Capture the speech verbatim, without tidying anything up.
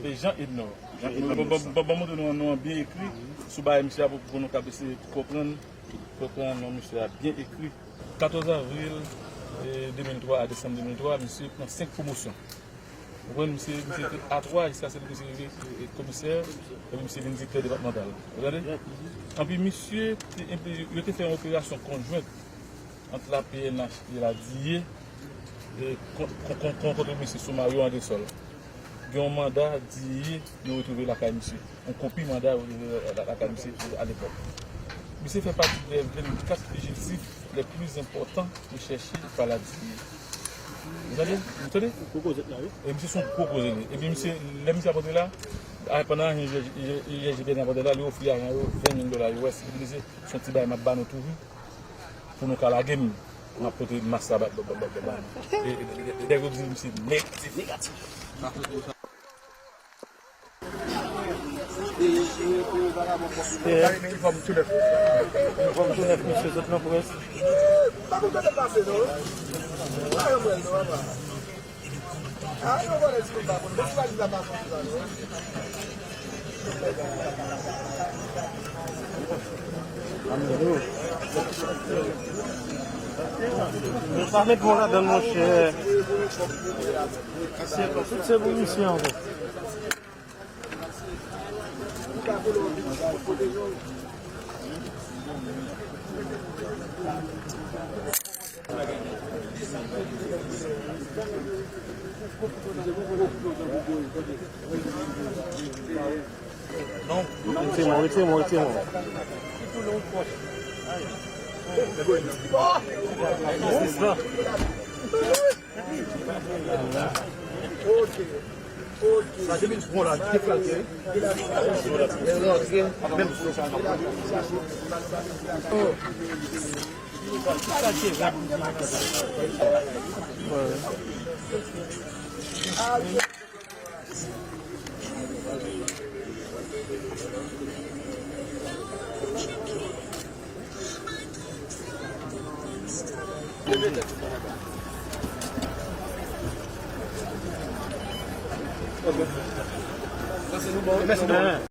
E Jean Ednor. Jean Ednor. Bon, bon, bon, bon, montre nou, nou an byen ekri sou bagay misye a pou, pou nou kab eseye konprann, konprann non misye a byen ekri. Katòz avril, e, de mil twa a desanm de mil twa, misye pran senk pwomosyon. Ou konprann, misye, misye te A twa, jiskaske misye rive, e, e, komisè, epi misye vin direktè depatmantal. Ou tande? Anpi misye, te, epi yo te fè yon operasyon konjwent ant la P N H e la D I E, e, kon-, kon-, kon-, kon-, kont mesye Soumario Andresol. Gen yon manda D I E yo retwouve lakay misye. Yon kopi manda yo retwouve la-, la-, lakay misye alepòk. Misye fè pati de vennkat fijitif les plus importants recherchés par la D I E. Ou tande? Ou tande? Gwo kozèt la, wi. E misye se yon gwo kozèt li. Epi misye, lè misye ap antre la, a, pandan ajan I G P N ap antre la, li ofri ajan yo ven mil dola U S. Li di, "Mesye, se yon ti bagay m ap ba nou toujou pou nou ka lage m. M ap pote mas la ba, ba, ba, ba, ba nou." E, e, e, e, nèg yo di misye negatif. Negatif. Inifòm tou nèf. Inifòm tou nèf, mesye, sot nan près. Pa konn kote l pase, non. Pa yon mwen, non, papa. Ah, yon vòlè ti moun pa konn. Bon, si pa di sa, pa konn sa, non. Yo pa met mwen ladan, monchè. Se, tout se pou misye ankò. Non. Retire mwen, retire mwen, retire mwen. Sa depi l pran la, li deflate, wi. Li rantre. Menm. Mèsi, nou bon. Mèsi, nou bon.